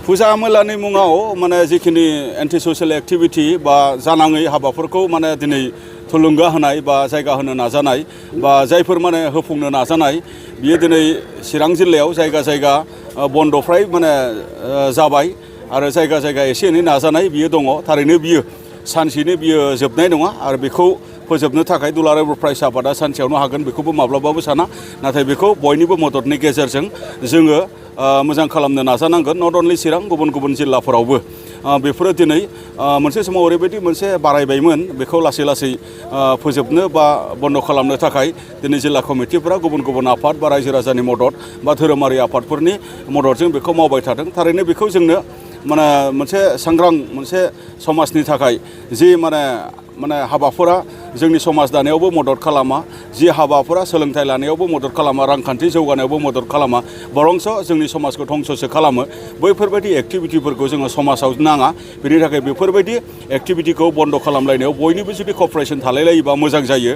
फुजा मेलानि मुङाव माने जिखिनि एन्टि ससियेल एक्टिभिटी बा जानाङै हाबाफोरखौ माने दिनै थुलुंगा होनाय बा जायगा होनो नाजानाय बा जायफोर माने होफुंनो नाजानाय बियो दिनै चिरां जिल्लायाव जायगा जायगा बन्द फ्राय माने जाबाय आरो जायगा जायगा एसे एनै नाजानाय बियो दङ। थारैनो बियो सानसेनो बियो जोबनाय नङा आरो बेखौ फोजोबनो थाखाय दुलाराय बर' फरायसा आफादा सानसेयावनो हागोन बेखौबो माब्लाबाबो साना। नाथाय बेखौ बयनिबो मददनि गेजेरजों जोङो मोजां खालामनो नाजानांगोन। नट अनलि चिरां गुबुन गुबुन जिल्लाफोरावबो बेफोरो दिनै मोनसे समाव ओरैबायदि मोनसे बारायबायमोन बेखौ लासै लासै फोजोबनो बा बन्द खालामनो थाखाय दिनै जिल्ला कमिटिफोरा गुबुन गुबुन आफाद बा रायजो राजानि मदद बा धोरोमारि आफादफोरनि मददजों बेखौ मावबाय थादों। थारैनो बेखौ जोंनो माने मोनसे सांग्रां मोनसे समाजनि थाखाय जि माने हाबाफोरा जोंनि समाज दानायावबो मदद खालामा, जि हाबाफोरा सोलोंथाइ लानायावबो मदद खालामा, रांखान्थि जौगानायावबो मदद खालामा, बरंस जोंनि समाजखौ धंससो खालामो, बैफोरबायदि एक्टिभिटिफोरखौ जोङो समाजाव नाङा। बेनि थाखाय बेफोरबायदि एक्टिभिटिखौ बन्द खालामलायनायाव बयनिबो जुदि कपारेसन थालायलायोबा मोजां जायो।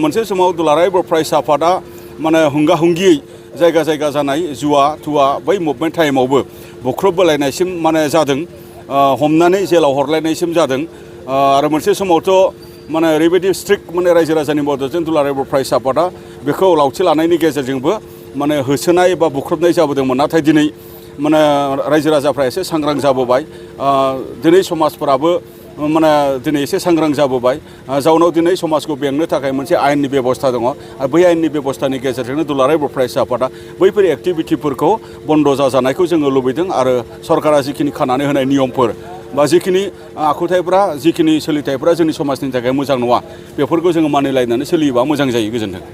मोनसे समाव दुलाराय बर' फरायसा आफादा माने हुंगा हुंगियै जायगा जायगा जानाय जुवा थुवा बै मुभमेन्ट टाइमावबो बुख्रुबबोलायनायसिम माने जादों, हमनानै जेलाव हरलायनायसिम जादों। आरो मोनसे समावथ' माने ओरैबायदि स्ट्रिक्ट माने रायजो राजानि मददजों दुलाराय बर' फरायसा आफादा बेखौ लावथि लानायनि गेजेरजोंबो माने होसोनाय बा बुख्रुबनाय जाबोदोंमोन। नाथाय दिनै माने रायजो राजाफ्रा एसे सांग्रां जाबोबाय, दिनै समाजफोराबो माने दिनै एसे सांग्रां जाबोबाय, जाउनाव दिनै समाजखौ बेंनो थाखाय मोनसे आयेननि बेबस्था दङ आरो बै आयेननि बेबस्थानि गेजेरजोंनो दुलाराय बर' फरायसा आफादा बैफोर एक्टिभिटिफोरखौ बन्द जाजानायखौ जोङो लुबैदों। आरो सरकारा जिखिनि खानानै होनाय नियमफोर बा जिखिनि आखुथायफ्रा जिखिनि सोलिथायफ्रा जोंनि समाजनि थाखाय मोजां नङा बेफोरखौ जोङो मानिलायनानै सोलियोबा मोजां जायो। गोजोन्थों।